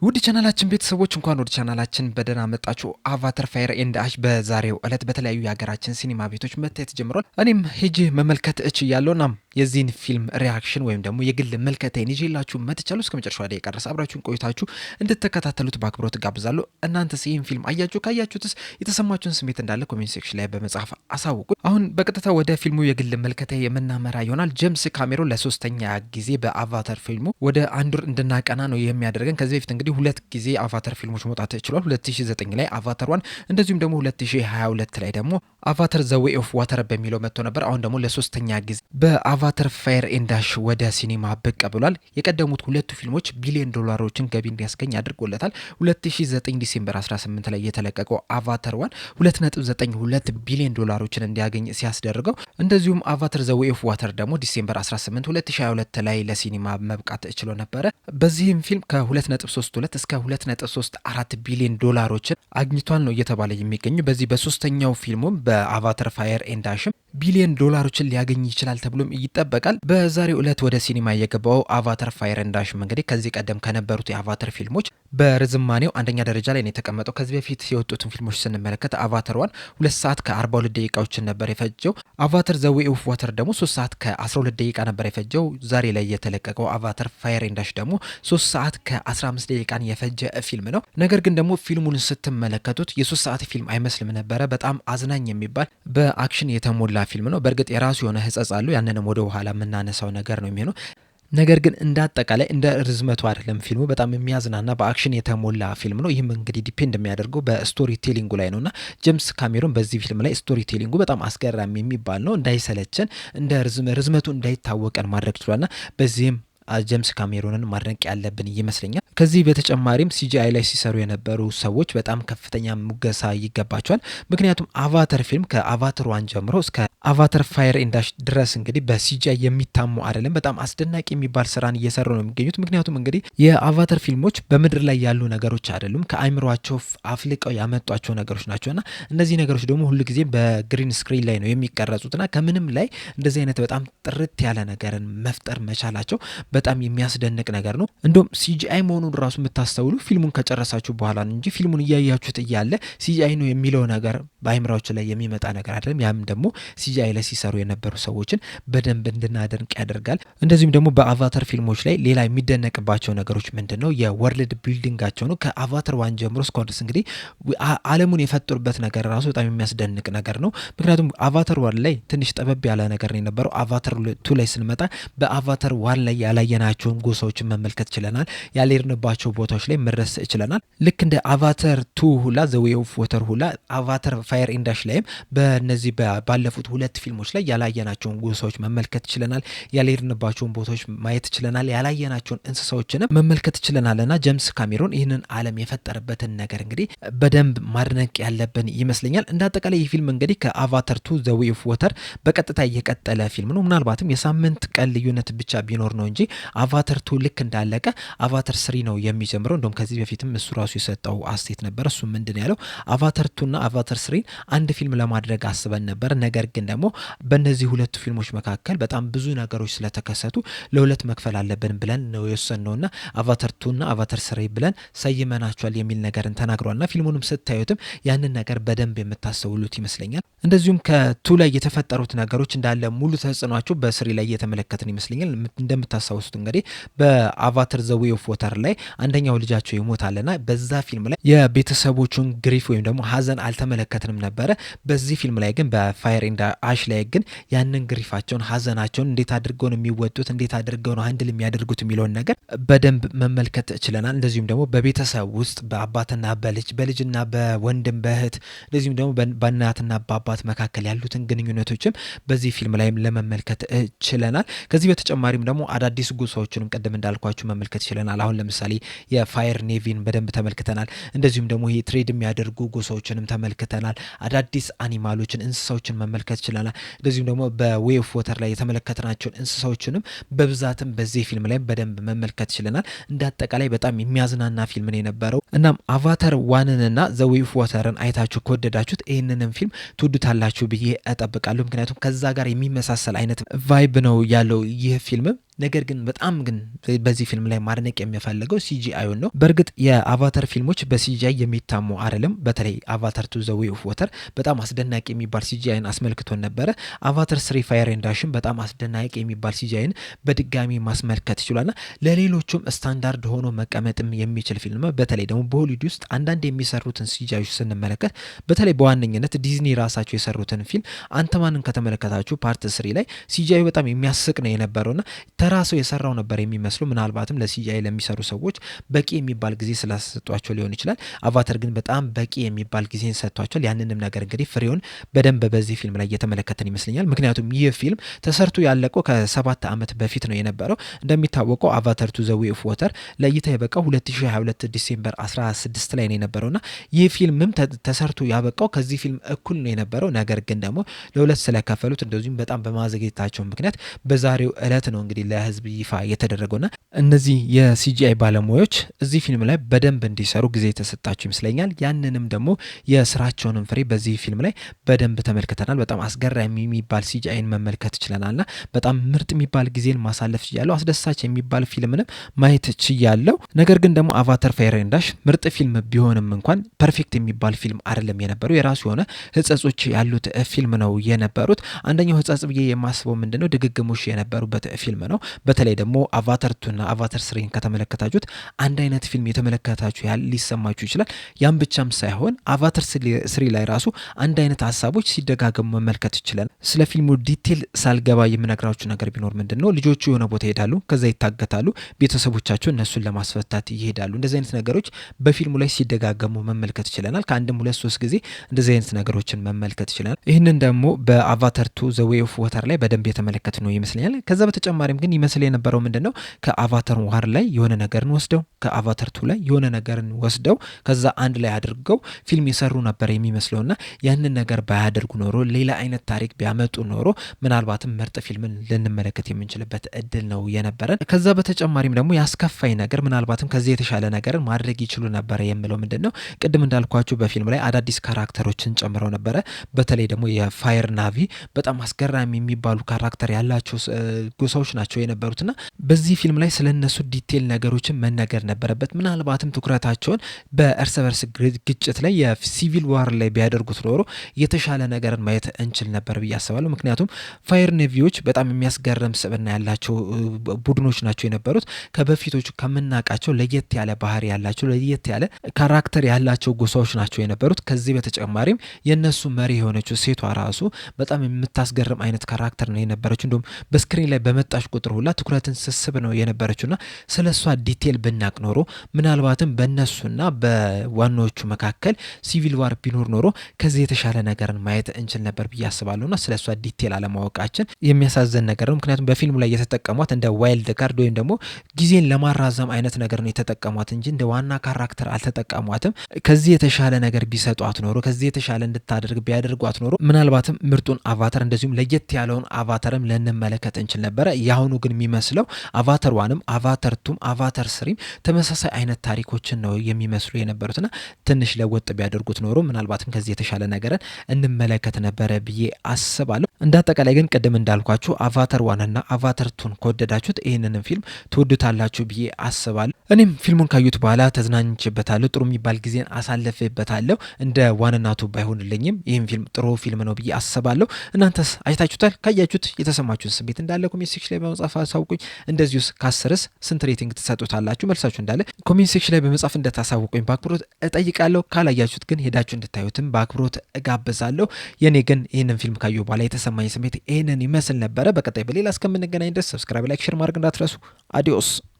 ውድ ቻናላችን ቤተሰቦች፣ እንኳን ወደ ቻናላችን በደህና መጣችሁ። Avatar Fire and Ash በዛሬው ዕለት በተለያዩ የሀገራችን ሲኒማ ቤቶች መታየት ጀምሯል። እኔም ሄጄ መመልከት እችያለሁ። እናም የዚህን ፊልም reaction ወይም ደግሞ የግል ምልከታዬን ይዤላችሁ መጥቻለሁ። እስከ መጨረሻው ደቂቃ ድረስ አብራችሁን ቆይታችሁ እንድትከታተሉት በአክብሮት ጋብዛለሁ። እናንተስ ይህን ፊልም አያችሁ? ካያችሁትስ የተሰማችሁን ስሜት እንዳለ comment section ላይ በመጻፍ አሳውቁ። አሁን በቀጥታ ወደ ፊልሙ የግል ምልከታ የምናመራ ይሆናል። ጄምስ ካሜሮን ለሶስተኛ ጊዜ በ Avatar ፊልሙ ወደ አንዶር እንድናቀና ነው የሚያደርገን። ከዚህ በፊት እንግዲህ ሁለት ጊዜ Avatar ፊልሞች መውጣት ችሏል። 2009 ላይ Avatar 1፣ እንደዚሁም ደግሞ 2022 ላይ ደግሞ Avatar The Way of Water በሚለው መጥቶ ነበር። አሁን ደግሞ ለሶስተኛ ጊዜ በ Avatar Fire and Ash ወደ ሲኒማ ብቅ ብሏል። የቀደሙት ሁለቱ ፊልሞች ቢሊዮን ዶላሮችን ገቢ እንዲያስገኝ አድርጎለታል። 2009 December 18 ላይ የተለቀቀው Avatar 1 2.92 ቢሊዮን ዶላሮችን እንዲያገኝ ሲያስደርገው፣ እንደዚሁም Avatar The Way of Water ደግሞ December 18 2022 ላይ ለሲኒማ መብቃት ችሎ ነበረ። በዚህም ፊልም ከ2.32 እስከ 2.34 ቢሊዮን ዶላሮችን አግኝቷል ነው እየተባለ የሚገኙ። በዚህ በሶስተኛው ፊልሙም በ Avatar Fire and Ash ም ቢሊዮን ዶላሮችን ሊያገኝ ይችላል ተብሎም ይጠበቃል። በዛሬው ዕለት ወደ ሲኒማ የገባው Avatar Fire and Ash ም እንግዲህ ከዚህ ቀደም ከነበሩት የ Avatar ፊልሞች በርዝማኔው አንደኛ ደረጃ ላይ ነው የተቀመጠው። ከዚህ በፊት የወጡትን ፊልሞች ስንመለከት Avatar 1 2 ሰዓት ከ42 ደቂቃዎችን ነበር የፈጀው። Avatar The Way of Water ደግሞ 3 ሰዓት ከ12 ደቂቃ ነበር የፈጀው። ዛሬ ላይ የተለቀቀው Avatar Fire and Ash ደግሞ 3 ሰዓት ከ15 ደቂቃን የፈጀ ፊልም ነው። ነገር ግን ደግሞ ፊልሙን ስትመለከቱት የ3 ሰዓት ፊልም አይመስልም ነበረ። በጣም አዝናኝ የሚባል፣ በ action የተሞላ ፊልም ነው። በእርግጥ የራሱ የሆነ ሕጸጽ አለው። ያንንም ወደ ኋላ የምናነሳው ነገር ነው የሚሆነው። ነገር ግን እንደ አጠቃላይ እንደ ርዝመቱ አይደለም፣ ፊልሙ በጣም የሚያዝናና፣ በ action የተሞላ ፊልም ነው። ይህም እንግዲህ depend የሚያደርገው በ storytelling ኡ ላይ ነው እና ጄምስ ካሜሮን በዚህ ፊልም ላይ storytelling ኡ በጣም አስገራሚ የሚባል ነው። እንዳይሰለቸን፣ እንደ ርዝመቱ እንዳይታወቀን ማድረግ ችሏልና በዚህም ጄምስ ካሜሮንን ማድነቅ ያለብን ይመስለኛል። ከዚህ በተጨማሪም CGI ላይ ሲሰሩ የነበሩ ሰዎች በጣም ከፍተኛ ሙገሳ ይገባቸዋል። ምክንያቱም Avatar ፊልም ከ Avatar 1 ጀምሮ እስከ Avatar Fire and Ash ድረስ እንግዲህ በ CGI የሚታሙ አይደለም። በጣም አስደናቂ የሚባል ስራን እየሰሩ ነው የሚገኙት። ምክንያቱም እንግዲህ የ Avatar ፊልሞች በምድር ላይ ያሉ ነገሮች አይደሉም፣ ከአይምሯቸው አፍልቀው ያመጧቸው ነገሮች ናቸው እና እነዚህ ነገሮች ደግሞ ሁሉ ጊዜ በ green screen ላይ ነው የሚቀረጹትና ከምንም ላይ እንደዚህ አይነት በጣም ጥርት ያለ ነገርን መፍጠር መቻላቸው በጣም የሚያስደንቅ ነገር ነው። እንደውም CGI መሆኑን ራሱ የምታስተውሉ ፊልሙን ከጨረሳችሁ በኋላ ነው እንጂ ፊልሙን እያያችሁት እያለ CGI ነው የሚለው ነገር በአይምሯችሁ ላይ የሚመጣ ነገር አይደለም። ያም ደግሞ CGI ላይ ሲሰሩ የነበሩ ሰዎችን በደንብ እንድናደንቅ ያደርጋል። እንደዚሁም ደግሞ በ Avatar ፊልሞች ላይ ሌላ የሚደነቅባቸው ነገሮች ምንድን ነው? የ world building ኣቸው ነው። ከ Avatar 1 ጀምሮ እስካሁን ድረስ እንግዲህ ዓለሙን የፈጠሩበት ነገር ራሱ በጣም የሚያስደንቅ ነገር ነው። ምክንያቱም Avatar 1 ላይ ትንሽ ጠበብ ያለ ነገር ነው የነበረው። Avatar 2 ላይ ስንመጣ በ Avatar 1 ላይ ያላየናቸውን ጎሳዎችን መመልከት ችለናል። ያልሄድንባቸው ቦታዎች ላይ መድረስ ችለናል። ልክ እንደ Avatar 2 ሁላ፣ The Way of Water ሁላ፣ Avatar Fire and Ash ላይም በእነዚህ ባለፉት ሁለት ፊልሞች ላይ ያላየናቸውን ጎሳዎች መመልከት ችለናል። ያልሄድንባቸውን ቦታዎች ማየት ችለናል። ያላየናቸውን እንስሳዎችንም መመልከት ችለናል። እና ጄምስ ካሜሮን ይህንን ዓለም የፈጠረበትን ነገር እንግዲህ በደንብ ማድነቅ ያለብን ይመስለኛል። እንደ አጠቃላይ ይህ ፊልም እንግዲህ ከ Avatar 2 The Way of Water በቀጥታ የቀጠለ ፊልም ነው። ምናልባትም የሳምንት ቀን ልዩነት ብቻ ቢኖር ነው እንጂ Avatar 2 ልክ እንዳለቀ Avatar 3 ነው የሚጀምረው። እንደውም ከዚህ በፊትም እሱ ራሱ የሰጠው አስተያየት ነበር። እሱ ምንድን ያለው፣ Avatar 2 ና Avatar 3 ን አንድ ፊልም ለማድረግ አስበን ነበር። ነገር ግን ደግሞ በእነዚህ ሁለቱ ፊልሞች መካከል በጣም ብዙ ነገሮች ስለተከሰቱ ለሁለት መክፈል አለብን ብለን ነው የወሰንነው እና Avatar 2 ና Avatar 3 ብለን ሰይመናቸዋል የሚል ነገርን ተናግሯል። ና ፊልሙንም ስታዩትም ያንን ነገር በደንብ የምታስተውሉት ይመስለኛል። እንደዚሁም ከ 2 ላይ የተፈጠሩት ነገሮች እንዳለ ሙሉ ተጽዕኗቸው በ 3 ላይ እየተመለከትን ይመስለኛል። እንደምታስታውሱት እንግዲህ በ Avatar The Way of Water ላይ አንደኛው ልጃቸው ይሞታልና በዛ ፊልም ላይ የቤተሰቦቹን grief ወይም ደግሞ ሀዘን አልተመለከትንም ነበረ። በዚህ ፊልም ላይ ግን፣ በ Fire and Ash ላይ ግን ያንን grief ኣቸውን፣ ሀዘናቸውን እንዴት አድርገው ነው የሚወጡት፣ እንዴት አድርገው ነው handle የሚያደርጉት የሚለውን ነገር በደንብ መመልከት ችለናል። እንደዚሁም ደግሞ በቤተሰብ ውስጥ በአባትና በልጅ፣ በልጅና በወንድም በእህት፣ እንደዚሁም ደግሞ በእናትና በአባት መካከል ያሉትን ግንኙነቶችም በዚህ ፊልም ላይም ለመመልከት ችለናል። ከዚህ በተጨማሪም ደግሞ አዳዲስ ጎሳዎችንም ቅድም እንዳልኳችሁ መመልከት ችለናል። አሁን ለምሳሌ የ Fire Na'vi ን በደንብ ተመልክተናል። እንደዚሁም ደግሞ ይሄ trade የሚያደርጉ ጎሳዎችንም ተመልክተናል። አዳዲስ animal ኦችን፣ እንስሳዎችን መመልከት ችለናል። እንደዚሁም ደግሞ በ Way of Water ላይ የተመለከትናቸውን እንስሳዎችንም በብዛትም በዚህ ፊልም ላይ በደንብ መመልከት ችለናል። እንደ አጠቃላይ በጣም የሚያዝናና ፊልም ነው የነበረው። እናም Avatar 1 ንና The Way of Water ን አይታችሁ ከወደዳችሁት ይህንንም ፊልም ትወዱታላችሁ ብዬ እጠብቃለሁ። ምክንያቱም ከዛ ጋር የሚመሳሰል አይነት vibe ነው ያለው ይህ ፊልም። ነገር ግን በጣም ግን በዚህ ፊልም ላይ ማድነቅ የሚፈልገው CGI ዩን ነው። በእርግጥ የአቫተር ፊልሞች በ CGI የሚታሙ አይደለም። በተለይ Avatar 2: The Way of Water በጣም አስደናቂ የሚባል CGI ን አስመልክቶን ነበረ። Avatar 3: Fire and Ash ን በጣም አስደናቂ የሚባል CGI ን በድጋሚ ማስመልከት ችሏልና ለሌሎቹም ስታንዳርድ ሆኖ መቀመጥም የሚችል ፊልም። በተለይ ደግሞ በሆሊውድ ውስጥ አንዳንድ የሚሰሩትን CGI ዮች ስንመለከት፣ በተለይ በዋነኝነት ዲዝኒ ራሳቸው የሰሩትን ፊልም Ant-Man ን ከተመለከታችሁ part 3 ላይ CGI ዩ በጣም የሚያስቅ ነው የነበረውና ተራ ሰው የሰራው ነበር የሚመስሉ። ምናልባትም ለ CGI ለሚሰሩ ሰዎች በቂ የሚባል ጊዜ ስላልሰጧቸው ሊሆን ይችላል። አቫተር ግን በጣም በቂ የሚባል ጊዜን ሰጥቷቸዋል። ያንንም ነገር እንግዲህ ፍሬውን በደንብ በዚህ ፊልም ላይ እየተመለከትን ይመስለኛል። ምክንያቱም ይህ ፊልም ተሰርቶ ያለቀው ከ7 ዓመት በፊት ነው የነበረው። እንደሚታወቀው Avatar 2: The Way of Water ለእይታ የበቃው 2022 December 16 ላይ ነው የነበረውና ይህ ፊልምም ተሰርቶ ያበቃው ከዚህ ፊልም እኩል ነው የነበረው። ነገር ግን ደግሞ ለሁለት ስለከፈሉት እንደዚሁም በጣም በማዘግየታቸው ምክንያት በዛሬው እለት ነው እንግዲህ ለህዝብ ይፋ የተደረገውና እነዚህ የ CGI ባለሙያዎች እዚህ ፊልም ላይ በደንብ እንዲሰሩ ጊዜ የተሰጣቸው ይመስለኛል። ያንንም ደግሞ የስራቸውንም ፍሬ በዚህ ፊልም ላይ በደንብ ተመልክተናል። በጣም አስገራሚ የሚባል CGI ን መመልከት ችለናልና በጣም ምርጥ የሚባል ጊዜን ማሳለፍ ችያለሁ። አስደሳች የሚባል ፊልምንም ማየት ችያለሁ። ነገር ግን ደግሞ Avatar: Fire and Ash ምርጥ ፊልም ቢሆንም እንኳን perfect የሚባል ፊልም አይደለም የነበረው። የራሱ የሆነ ህጸጾች ያሉት ፊልም ነው የነበሩት። አንደኛው ህጸጽ ብዬ የማስበው ምንድነው? ድግግሞሽ የነበሩበት ፊልም ነው። በተለይ ደግሞ Avatar 2 ና Avatar 3 ን ከተመለከታችሁት አንድ አይነት ፊልም የተመለከታችሁ ያህል ሊሰማችሁ ይችላል። ያም ብቻም ሳይሆን Avatar 3 ላይ ራሱ አንድ አይነት ሀሳቦች ሲደጋገሙ መመልከት ይችላል። ስለ ፊልሙ detail ሳልገባ የምነግራችሁ ነገር ቢኖር ምንድን ነው፣ ልጆቹ የሆነ ቦታ ይሄዳሉ፣ ከዛ ይታገታሉ፣ ቤተሰቦቻቸው እነሱን ለማስፈታት ይሄዳሉ። እንደዚህ አይነት ነገሮች በፊልሙ ላይ ሲደጋገሙ መመልከት ችለናል። ከአንድም ሁለት ሶስት ጊዜ እንደዚህ አይነት ነገሮችን መመልከት ችለናል። ይህንን ደግሞ በ Avatar 2: The Way of Water ላይ በደንብ የተመለከትነው ይመስለኛል። ከዛ በተጨማሪም ግን ይመስል የነበረው ምንድን ነው፣ ከ Avatar 1 ላይ የሆነ ነገርን ወስደው፣ ከ Avatar 2 ላይ የሆነ ነገርን ወስደው ከዛ አንድ ላይ አድርገው ፊልም የሰሩ ነበር የሚመስለውና ያንን ነገር ባያደርጉ ኖሮ፣ ሌላ አይነት ታሪክ ቢያመጡ ኖሮ ምናልባትም ምርጥ ፊልምን ልንመለከት የምንችልበት እድል ነው የነበረን። ከዛ በተጨማሪም ደግሞ ያስከፋኝ ነገር፣ ምናልባትም ከዚህ የተሻለ ነገርን ማድረግ ይችሉ ነበረ የምለው ምንድን ነው፣ ቅድም እንዳልኳችሁ በፊልም ላይ አዳዲስ character ኦችን ጨምረው ነበረ። በተለይ ደግሞ የ Fire Na'vi በጣም አስገራሚ የሚባሉ character ያላቸው ጎሳዎች ናቸው የነበሩትና በዚህ ፊልም ላይ ስለ እነሱ detail ነገሮችን መነገር ነበረበት። ምናልባትም ትኩረታቸውን በእርስ በርስ ግጭት ላይ የ civil war ላይ ቢያደርጉት ኖሮ የተሻለ ነገርን ማየት እንችል ነበር ብዬ አስባለሁ። ምክንያቱም Fire Na'vi ዎች በጣም የሚያስገርም ስብዕና ያላቸው ቡድኖች ናቸው የነበሩት። ከበፊቶቹ ከምናውቃቸው ለየት ያለ ባህሪ ያላቸው፣ ለየት ያለ character ያላቸው ጎሳዎች ናቸው የነበሩት። ከዚህ በተጨማሪም የእነሱ መሪ የሆነችው ሴቷ ራሱ በጣም የምታስገርም አይነት character ነው የነበረችው። እንዲሁም በ screen ላይ በመጣች ቁጥር ሁላ ትኩረትን ስትስብ ነው የነበረችው እና ስለ እሷ detail ብናቅ ኖሮ፣ ምናልባትም በእነሱና በዋናዎቹ መካከል civil war ቢኖር ኖሮ ከዚህ የተሻለ ነገርን ማየት እንችል ነበር ብዬ አስባለሁ። እና ስለ እሷ detail አለማወቃችን የሚያሳዝን ነገር ነው። ምክንያቱም በፊልሙ ላይ የተጠቀሟት እንደ wild card ወይም ደግሞ ጊዜን ለማራዘም አይነት ነገር ነው የተጠቀሟት እንጂ እንደ ዋና character አልተጠቀሟትም። ከዚህ የተሻለ ነገር ቢሰጧት ኖሮ፣ ከዚህ የተሻለ እንድታደርግ ቢያደርጓት ኖሮ ምናልባትም ምርጡን አቫተር እንደዚሁም ለየት ያለውን አቫተርም ልንመለከት እንችል ነበረ። የአሁኑ ግን የሚመስለው Avatar 1 ም Avatar 2 ም Avatar 3 ም ተመሳሳይ አይነት ታሪኮችን ነው የሚመስሉ የነበሩትና ትንሽ ለወጥ ቢያደርጉት ኖሮ ምናልባትም ከዚህ የተሻለ ነገርን እንመለከት ነበረ ብዬ አስባለሁ። እንደ አጠቃላይ ግን ቅድም እንዳልኳችሁ Avatar 1 ና Avatar 2 ን ከወደዳችሁት ይህንንም ፊልም ትወዱታላችሁ ብዬ አስባለሁ። እኔም ፊልሙን ካየሁት በኋላ ተዝናንቼበታለሁ። ጥሩ የሚባል ጊዜን አሳልፌበታለሁ። እንደ one ና two ባይሆንልኝም ይህም ፊልም ጥሩ ፊልም ነው ብዬ አስባለሁ። እናንተስ አይታችሁታል? ካያችሁት የተሰማችሁን ስሜት እንዳለ comment section ላይ በመጻፍ አሳውቁኝ። እንደዚሁስ ከአስርስ ስንት rating ትሰጡታላችሁ? መልሳችሁ እንዳለ comment section ላይ በመጻፍ እንድታሳውቁኝ በአክብሮት እጠይቃለሁ። ካላያችሁት ግን ሄዳችሁ እንድታዩትም በአክብሮት እጋብዛለሁ። የኔ ግን ይህንን ፊልም ካየሁ በኋላ የተሰማኝ ስሜት ይህንን ይመስል ነበረ። በቀጣይ በሌላ እስከምንገናኝ ድረስ subscribe፣ like፣ share ማድረግ እንዳትረሱ። Adiós።